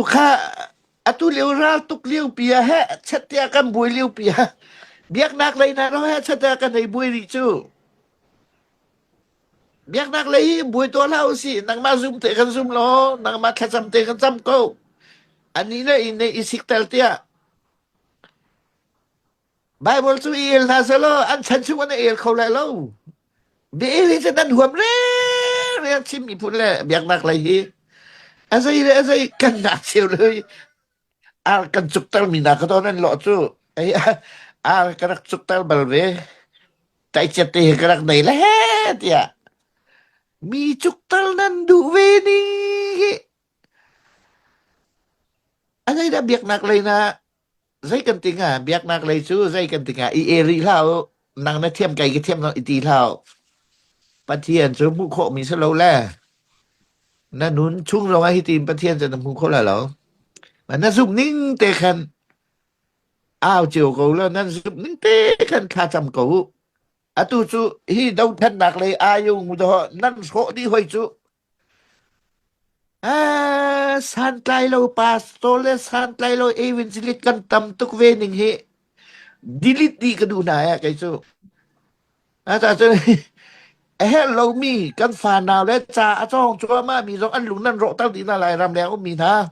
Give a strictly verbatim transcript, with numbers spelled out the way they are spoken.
kha, atu lio ral tuk lio pia he, chat tia kan buai lio pia. Biaknak lei na lo he, chat tia kan hei buai ri cu. Biaknak lei hi buai tuah hlah u si, nangmah zum te kan zum lo, nangmah thlacam te kan cam ko. Ani le i nei i siktel tia. Bible cu i el hna seh law, an chan chung an el kho lai lo. Bi el hi cu nan huam reng reng chim i phun le biaknak lei hi. A zei le a zei kan nak cheu le. Ar kan cukter mi nak ka tawn an lawh cu. Ei, ar ka rak cukter bal ve. Taiciat te hi ka rak nei le he tiah. Mi cukter nan duh ve ning hi. A zei dah biaknak lei na zei kan ti nga, biaknak lei cu zei kan ti nga, i eri hlau, nang na thiam kai ka thiam lo i ti hlau. Pathian cu hmuh khawh mi si lo le. Na nun chung zong ah hitin Pathian cu na hmuh khawh lai lo. Na zumh ning te khan au cio ko lo, nan zumh ning te khan thlacam ko uh. Atu cu hi dothlennak lei aa um dawh nan hrawh dih hoi cu. Aa, santlai lo pastor le santlai lo evangelist kan tam tuk ve ning hi. Delete dih ka duh hna eh kei cu. Ata cu a herh lomi kan fanau le ca a cawng cuahmah mi zong an lung nan rawhter dih hna lai, ramleng ummi hna.